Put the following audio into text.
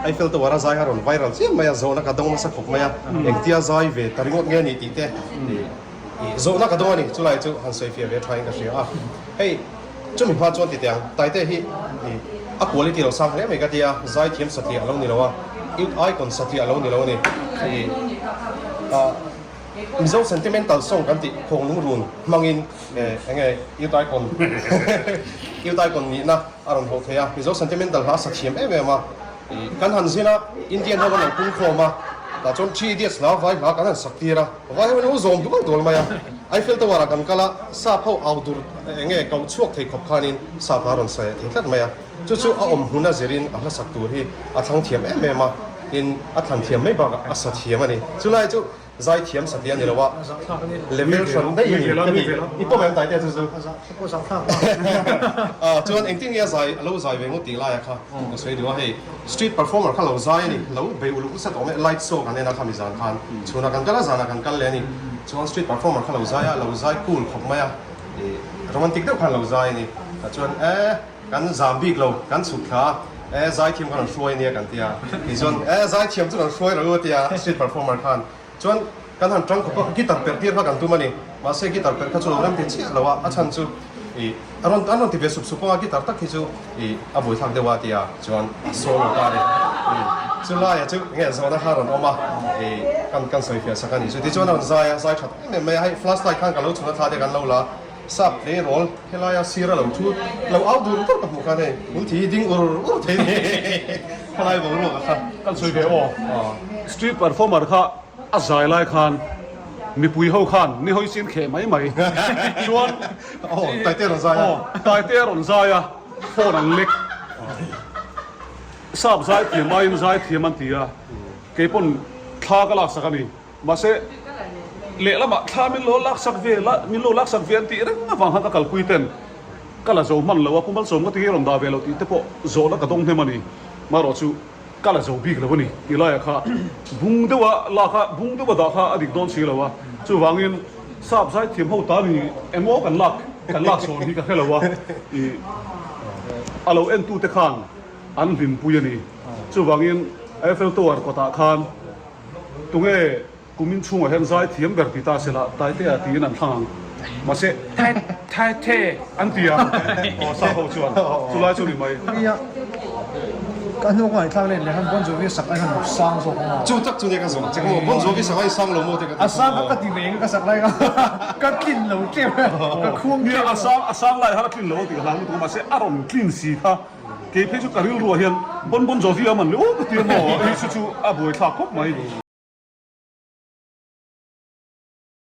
Eiffel Tower a zai kha rawn viral chiam mai a, zawhna ka dawng nasa khawp mai a, engtia zai ve ta ringawt nge ni tih te zawhna ka dawng a ni. Chulai chu han sawi fiah ve thain ka hria a, hei chumi hma chuan ti teh ang, Taite hi a quality lo sang hle mai ka ti a, zai thiam satliah a lo ni lo a, youth icon satliah a lo ni lo a ni. Mizo sentimental song kan tih Khawnglung run hmangin enge youth icon youth icon nihna a rawn hawh thei a, Mizo sentimental hla a sa thiam em em a, kan han zin a, Indian ho an lo pung khawm a, tah chuan Three Idiots hla vai hla kan han sak tir a, vai ho in an lo zawm dual dual mai a, Eiffel Tower ah kan kal a, sap ho au dur enge koh chhuak thei khawp khanin sap hla a rawn sa thei tlat mai a, chu chu a awm hmun a zirin a hla sak tur hi a thlang thiam em em a, tin a thlan thiam mai bakah a sa thiam a ni, chulai chu Zai thiam satih a ni lo a, level hran daih a ni ka ti. I pawm em Taitea chu chu? Aw chuan engtin nge a zai a lo zai ve ngawt tih laia kha ka sawi duh a, hei street performer kha lo zai a ni, lo bei uluk nasa tawh mai, light show kan en a khami zan khan chhunah kan kal a zanah kan kal leh a ni, chuan street performer kha lo zai a, lo zai cool khawp mai a, ih romantic deuh khan lo zai a ni, tah chuan e kan zam bik lo kan chhuk thla a, e zaithiam kha rawn hruai ania kan ti a, tichuan e zaithiam chu rawn hruai rawh u a ti a street performer khan. Chuan kan han tang khawp a, guitar perh tir kha kan tum a ni. Mahse guitar perh kha chu lo rem ti chiah lo a, a chhan chu ih a rawn an rawn ti ve sup sup ang a, guitar tak hi chu ih a buaithlak deuh a tia chuan a solo ta a ni. Ih chu laia chu nge zawhna kha a rawn awm a, ih kan kan sawi fiah sak a ni. Chuti chuan a rawn zai a, zai that em em mai a, hei flash light khan ka lo chhun a thla te kan lo la a, sap tleirawl helaia sir a lo thu lo au dur dur ka hmuh khan hei hmun thi hi ding ur ur thei ni khalai boruak a kha. Kan sawi ve aw. Street performer kha a zai lai khan mipui ho khan ni hawi sin kheh mai mai chuan Aw Taite a rawn zai a. Aw Taite a rawn zai a phone an lek sap zai thiam aiin zai thiam an ti a keipawn thla ka laksak a ni. Mahse, lehlamah thla min lo laksak ve la, min lo laksak ve an tih reng avang khan ka kalpui ten ka la zo hman lo a, Pu Malsawm ka ti hi rawn dah ve lo tih te pawh zawhna ka dawng hnem a ni. Marawh chu ka la zo bik lo a ni tih laiah kha bung deuha lak a, bung deuha dah kha a dik dawn si lo a, chuvangin sap zaithiam ho ta ni emaw kan lak kan lak sawn hi ka hre lo a, ih a lo entute khan an hlimpui a ni. Chuvangin Eiffel Tower kawtah khan Tunge kumin chhungah hian zai thiam ber ti ta sela Taitea tiin an thlang ang. Mahse Taite an ti a, aw sa ho chuan chulai chu ni mai. Nia, ka hnu ka ngaihthlak let leh khan Bon Jovi sak ai khan sang zawk ang a. Chu tak chu nia ka zawng che maw, Bon Jovi sak ai sang lo maw te ka ti. A sang kha ka ti ve eng ka sak lai kha ka tlin lo tlem ka khuang tlem. Nia a sang a sang lai khan a tlin lo a tih ka hlau lutuk a mahse a rawn tlin si kha. Kei phei chu ka rilruah hian Bon Bon Jovi a man le aw ka ti a maw? Hei chu chu a buaithlak khawp mai.